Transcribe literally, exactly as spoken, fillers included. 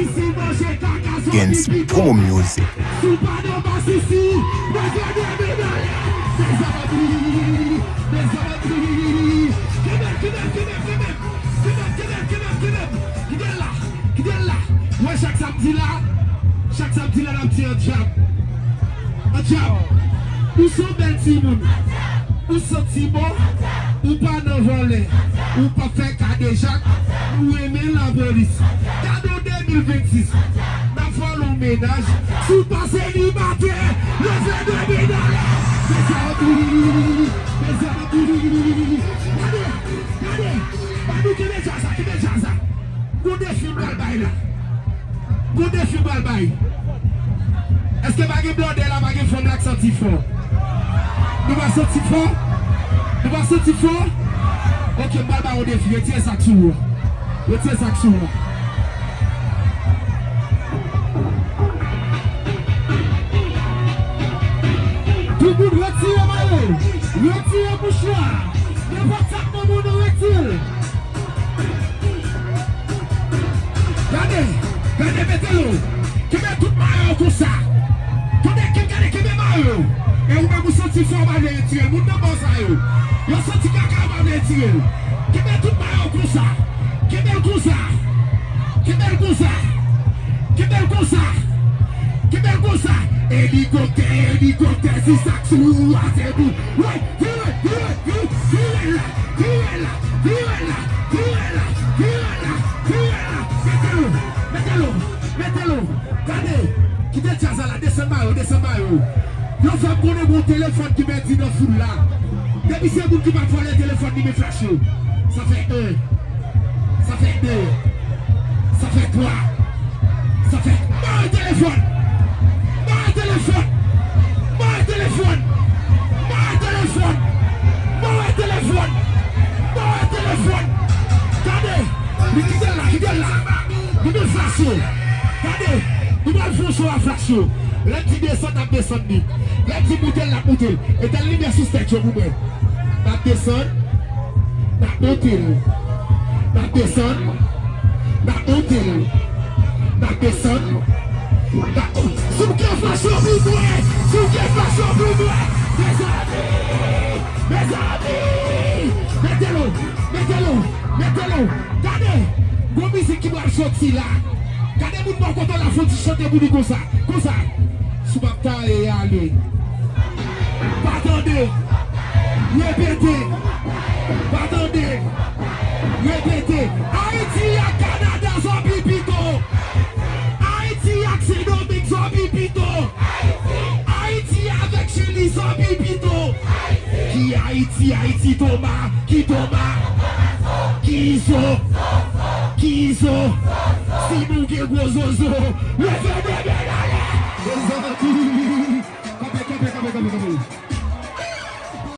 Isi manje kaka sòti Gens pipo. Promo Music. Si w pa nan masisi, mwen fè de medalye. Mezanmi, mezanmi. Kenbe, kenbe, kenbe, kenbe. Kenbe, kenbe, kenbe, kenbe. Kite l la, kite l la. Wè chak samdi la, chak samdi la n ap di an djab. An djab. Ou se yon bèl timoun. Ou santi bon, ou pa nan vòlè, ou p ap fè kadejak, nou renmen lapolis. Gade w de mil vennsis, n ap vòlè w mennaj, si w pa selibatè, leve de medalye. Mezanmi, mezanmi, gade, gade, gade, kenbe djaz la, kenbe djaz la. Gon defi m pral bay la. Gon defi m pral bay. Èske pa gen blòdè la, pa gen fanm la k santi fò? Nou pa santi fò? Nou pa santi fò? Oke, m pral ba w yon defi. Retire sa k sou ou. Retire sa k sou ou. Tout moun retire mayo. Retire mouchwa. Nenpòt sa k nan men w, retire l. Gade, gade, mete l. Kenbe tout mayo konsa. Tande, kenbe, gade, kenbe mayo. E ou menm ou santi fò, w pa vle retire l. Moun nan bò sa yo, yo santi kaka, yo pa vle retire l. Kenbe tout mayo konsa. Kenbe l konsa. Kenbe l konsa. Kenbe l konsa. Kenbe l konsa. Elikoptè, elikoptè, si sa k sou ou a, se pou. Woy! Vire, vire, vire, vire la, vire la, vire la, vire la, vire la, vire la. Mete l, mete l, mete l. Gade, kite djaz la, desann mayo, desann mayo. Yon fanm konnen gon telefòn ki pèdi nan foul la. Depi se moun ki pa vòlè telefòn li, men flash yo. Sa fè en. Sa fè de. Sa fè twa. Sa fè. Mare telefòn! Mare telefòn! Mare telefòn! Mare telefòn! Mare telefòn! Mare telefòn! Gade! Li kite l la, kite l la! Nou met flash yo! Gade! Nou pral fè yon show a flash yo! Lè m di desann, n ap desann li. Lè m di moute l, n ap moute l. Etenn limyè sou stage yo pou mwen. N ap desann. N ap monte l. N ap desann. N ap monte l. N ap desann. N ap, si w gen flash yo pou mwen. Si w gen flash yo pou mwen. Mezanmi! Mezanmi! Mete l! Mete l! Mete l! Gade! Gon mizik ki pral soti la. Gade moun bò kote w la, fè yon ti chante pou li konsa. Konsa. Si w p ap taye ale. Pa tande. Repete. Pa tande. Repete. Ayiti ak Kanada, zòbi pito. Ayiti ak Sendomeng, zòbi pito. Ayiti avèk Chili, zòbi pito. Ki Ayiti, Ayiti Toma, ki Toma, ki Izo, ki Izo. Si nou gen gwo zozo, leve de men ale. Mezanmi. Kanpe, kanpe, kanpe, kanpe, kanpe.